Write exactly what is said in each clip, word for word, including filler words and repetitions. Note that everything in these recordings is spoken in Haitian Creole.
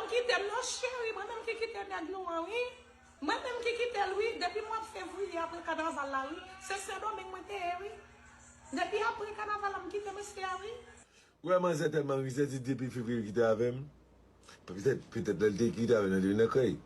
Kite m non cheri, mwen menm ki kite nèg nou an wi. Mwen menm ki kite l wi, depi mwa fevriye apre kanaval la wi. Se Sendomeng mwen te ye wi. Depi apre kanaval la m kite mesye a wi. Ou wè manzè tèlman rizèz, li depi fevriye li kite avè m. Petèt, petèt lè li te kite avè m, li te vin nan krèy.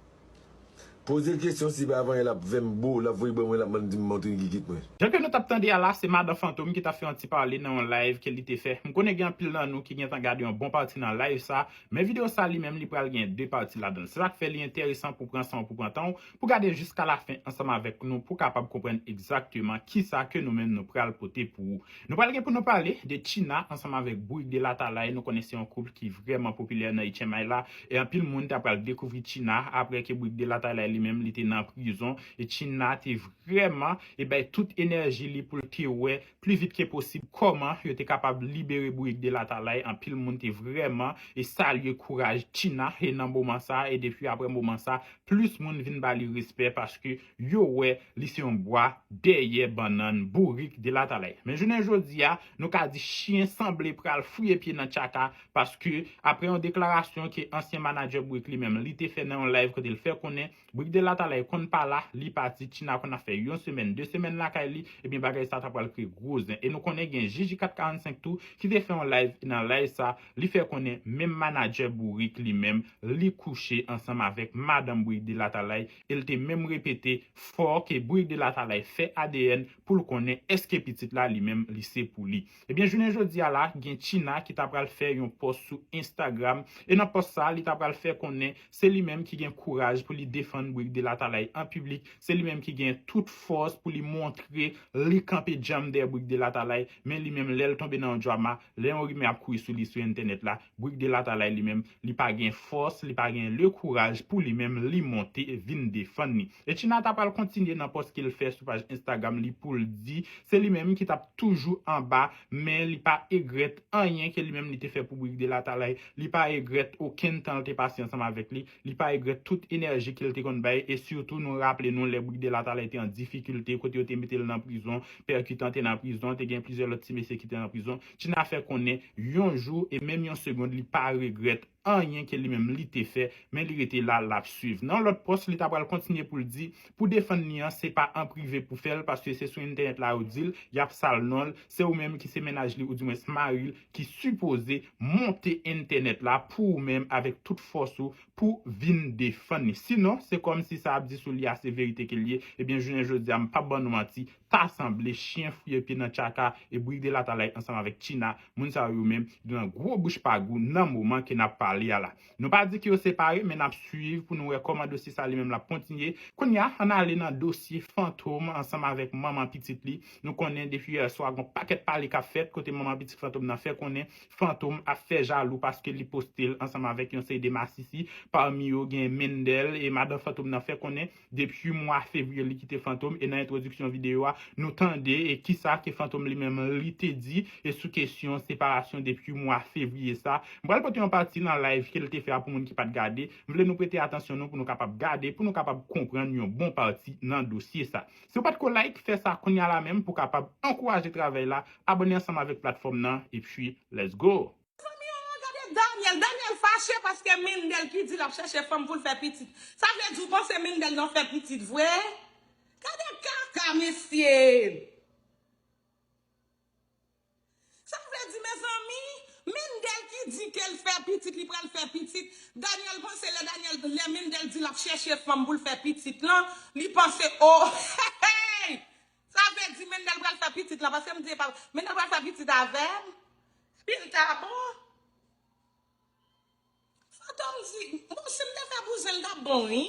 Poze l kesyon si pa vanyan l ap vè m bo, l ap voye ban mwen, l ap mande m montre kikit mwen. Jan ke nou t ap tande a la, se madan Fantom ki t ap fè yon ti pale nan yon live ke li te fè. M konnen gen anpil nan nou ki gentan gade yon bon pati nan live sa, men videyo sa li menm li pral gen de pati ladan l. Se sa k fè li enteresan pou pran san w, pou pran tan w, pou gade jiska lafen ansanm avèk nou, pou kapab konprann egzakteman kisa ke nou menm nou pral pote pou ou. Nou pral gen pou nou pale de China ansanm avèk Bourik de Latalay. Nou konnen se yon koup ki vrèman popilè nan H M I la. E anpil moun ta pral dekouvri China apre ke Bourik de Latalay li menm li te nan prizon. E China te vrèman e bay tout enèji li pou l te wè pli vit ke posib kòman yo te kapab libere Bourik de Latalay. Anpil moun te vrèman e salye kouraj China e nan moman sa e depi apre moman sa plis moun vin ba li respè paske yo wè li se yon bwa dèyè bannann Bourik de Latalay. Men jounen jodi a, nou ka di chen sanble pral fouye pye nan tchaka paske apre yon deklarasyon ke ansyen manadjè Bourik li menm li te fè nan yon live kote l fè konnen Bourik de Latalay konn pa la, li pati, China konn ap fè yon semèn, de semèn lakay li, ebyen bagay sa ta pral kreye gwo zen. E nou konnen gen J J kat karannsenk tou ki te fè yon live, e nan live sa, li fè konnen menm manadjè Bourik li menm, li kouche ansanm avèk madanm Bourik de Latalay, e l te menm repete fò ke Bourik de Latalay fè A D N pou l konnen èske pitit la li menm li se pou li. Ebyen, jounen jodi a la, gen China ki ta pral fè yon pòs sou Instagram, e nan pòs sa, li ta pral fè konnen se li menm ki gen kouraj pou li defann Bourik de Latalay an piblik, se li menm ki gen tout fòs pou li montre li kanpe djanm dèyè Bourik de Latalay, men li menm lè l tonbe nan yon drama, lè yon rimè ap kouri sou li sou entènèt la, Bourik de Latalay li menm, li pa gen fòs, li pa gen le kouraj pou li menm li monte vin defann li. E China ta pral kontinye nan pòs ke l fè sou paj Instagram li pou l di se li menm ki t ap toujou anba, men li pa egrèt anyen ke li menm li te fè pou Bourik de Latalay, li pa egrèt okenn tan l te pase ansanm avèk li, li pa egrèt tout enèji ke l te konn bay, e sitou nou raple nou lè Bourik de Latalay te an difikilte, kote yo te mete l nan prizon, Pèkitan te nan prizon, te gen plizyè lòt ti mesye ki te nan prizon, China fè konnen yon jou e menm yon segonn li pa regrèt anyen ke li menm li te fè, men li rete la, l ap swiv. Nan lòt pòs, li ta pral kontinye pou l di, pou defann li an, se pa an prive pou fè l, paske se sou entènèt la yo di l, y ap sal non l, se ou menm ki se mennaj li, oudimwens mari l, ki sipoze monte entènèt la pou ou menm avèk tout fòs ou pou vin defann li. Sinon, se kòmsi sa ap di sou li a se verite ke l ye, ebyen jounen jodi a, m p ap ban nou manti, ta sanble chen fouye pye nan tchaka e Bourik de Latalay ansanm avèk China, moun sa yo menm, yo nan gwo bouch pa gou nan moman ke n ap pale a la. Nou pa di ke yo separe, men n ap swiv pou nou wè kòman dosye sa li menm l ap kontinye. Kounye a, ann ale nan dosye Fantom ansanm avèk manman pitit li. Nou konnen depi yè swa, gon pakèt pale k ap fèt kote manman pitit Fantom nan fè konnen Fantom ap fè jalou paske li poste l ansanm avèk yon seri de masisi. Pami yo gen Mendel e madan Fantom nan fè konnen depi mwa fevriye li kite Fantom, e nan entwodiksyon videyo a, nou tande e kisa ke Fantom li menm li te di e sou kesyon separasyon depi mwa fevriye sa. M pral pote yon pati nan live ke l te fè a pou moun ki pa t gade. M vle nou prete atansyon nou pou nou kapab gade, pou nou kapab konprann yon bon pati nan dosye sa. Si w pa t ko like, fè sa kounye a la menm pou w kapab ankouraje travay la, abòne ansanm avèk platfòm nan, epi let's go! Zanmi yo, gade Daniel. Daniel fache paske Mindel ki di l ap chèche fanm pou l fè pitit. Sa vle di w panse Mindel nan fè pitit vre? Gade kaka, mesye! Sa vle di, mezanmi, Mindel ki di ke l fè pitit, li pral fè pitit. Daniel panse lè Daniel, lè Mindel di l ap chèche fanm pou l fè pitit lan, li panse, oh, hey, hey! Sa vle di Mindel pral fè pitit lan, paske m di pa, Mindel pral fè pitit avè m. Pi l ta bon. Fantom di, bon, si m te fè bouzen, l t ap bon, wi.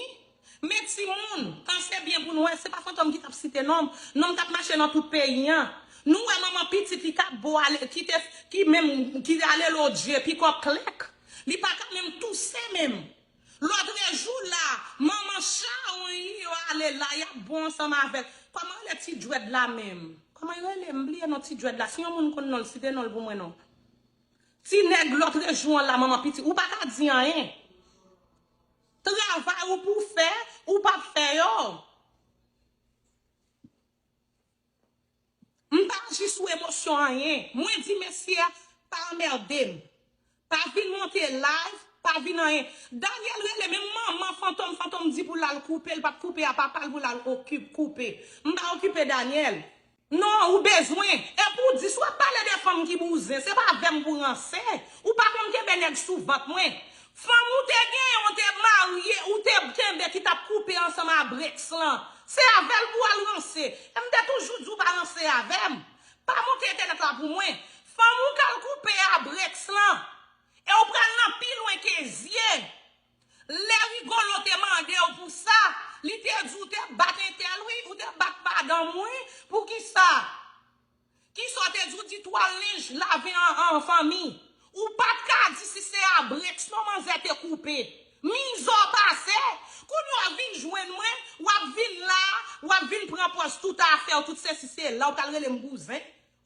Men timoun, panse byen pou nou wè, se pa Fantom ki t ap site non m. Non m t ap mache nan tout peyi an. Nou wè manman pitit li k ap bo ale, ki te, ki menm, ki ale lodje, pikòp klèk. Li pa ka menm touse menm. Lòtrejou la, manman Sharon yo ale la, y ap bon ansanm avèk, kòman rele ti djwèd la menm? Kòman yo rele? M bliye non ti djwèd la. Si yon moun konn non l, site non l pou mwen non. Ti nèg lòtrejou an la, manman pitit, ou pa ka di anyen. Travay ou pou fè, ou p ap fè yo. M pa aji sou emosyon anyen. Mwen di mesye a, pa anmède m. Pa vin monte live Pa vin anyen. Daniel rele menm manman Fantom, Fantom di pou l al koupe, l p ap koupe a papa l pou l al okip, koupe. M pa okipe Daniel. Non, ou bezwen. Epi w di, si w ap pale de fanm ki bouzen, se pa avè m pou ranse. Ou pa konn kenbe nèg sou vant mwen. Fanm ou te genyen, ou te marye, ou te kenbe ki t ap koupe ansanm a Brex lan. Se avè l pou w al ranse. E m te toujou di w pa ranse avè m. Pa monte entènèt la pou mwen. Fanm ou k al koupe a Brex lan. E w pral nan pi lwen ke zye. Lè Rigolo te mande w pou sa, li te di w te bat entèl wi, ou te bat madanm wi, poukisa? Kisa w te di w di twal linj lave an, an fanmi? Ou pa t ka di si se a Brex non manzè te koupe. Mizè w pase, kounye w vin jwenn mwen, w ap vin la, w ap vin pran pòz tout afè w, tout sesi sela, w pral rele m bouzen.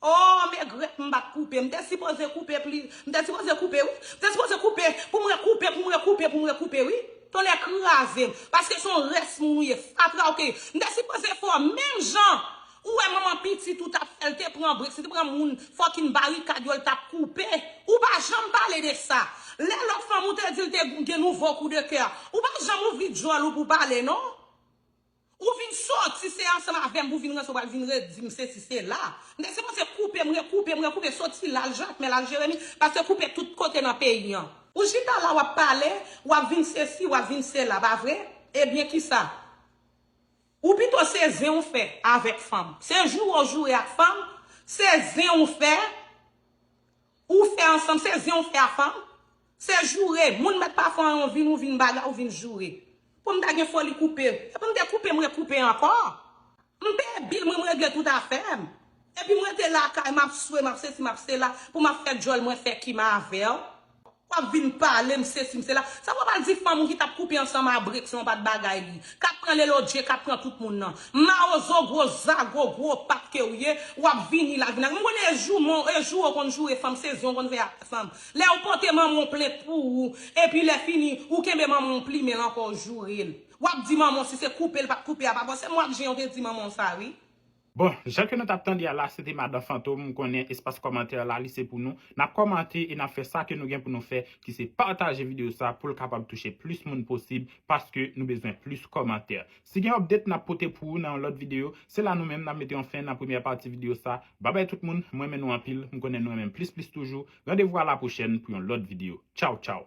Oh, megrèt, m pa t koupe. M te sipoze koupe pli. M te sipoze koupe, wi. M te sipoze koupe pou m rekoupe, pou m rekoupe, pou m rekoupe, wi. Tonnè kraze m. Paske se yon rès moun ou ye. Fatra, oke. M te sipoze fè w menm jan. Ou wè manman pitit ou t ap fè l te pran Brex, li te pran moun fucking barikad yo, l t ap koupe. Ou pa janm pale de sa. Lè lòt fanm ou te di l te gen nouvo kou de kè. Ou pa janm ouvri djòl ou pou pale, non. Ou vin soti, se ansanm avè m pou vin ranse, w pral vin redi m sesi sela. M te sipoze koupe, m rekoupe, m rekoupe, soti la, al Jakmèl, al Jeremi, paske koupe tout kote nan peyi an. Ou chita la, w ap pale, w ap vin sesi, w ap vin sela, pa vre? Ebyen, kisa? Ou pito se zen ou fè avèk fanm. Se joure w joure ak fanm, se zen ou fè, ou fè ansanm, se zen ou fè a fanm. Se joure. Moun mèt pa fè anyen, ou vin, ou vin bagay, ou vin joure. Pou m ta gen foli koupe. E pou m te koupe, m rekoupe ankò. M peye bil mwen, m regle tout afè m. Epi m rete lakay, m ap swe, m ap sesi, m ap sela, pou m ap fè djòl mwen fè kim avè w. W ap vin pale m sesi m sela. Sa w ap al di fanm ou ki t ap koupe ansanm a Brex lan, pa t bagay li. K ap pran Lelodje, k ap pran tout moun nan. Mawozo, gwo zago, gwo pat ke w ye, w ap vini la vin ak. M konnen e jou, e jou w konn joure fanm, se zen w konn fè ak fanm. Lè w pote manman w plent pou ou, epi lè fini, ou kenbe manman w plimen l ankò, w joure l. W ap di manman w si se koupe l pa t koupe a, pa bon, se mwa k jen yo te di manman w sa, wi. Bon, jan ke nou t ap tande a la, se te Madan Fantom. M konnen espas kòmantè la, li se pou nou. N ap kòmante e n ap fè sa ke nou gen pou nou fè, ki se pataje videyo sa pou l kapab touche plis moun posib, paske nou bezwen plis kòmantè. Si gen update, n ap pote pou ou nan yon lòt videyo. Se la nou menm n ap mete yon fen nan premyè pati videyo sa. Babay tout moun, m renmen nou anpil, m konnen nou renmen m plis plis toujou. Randevou a la pwochèn pou yon lòt videyo. Tchaw, tchaw.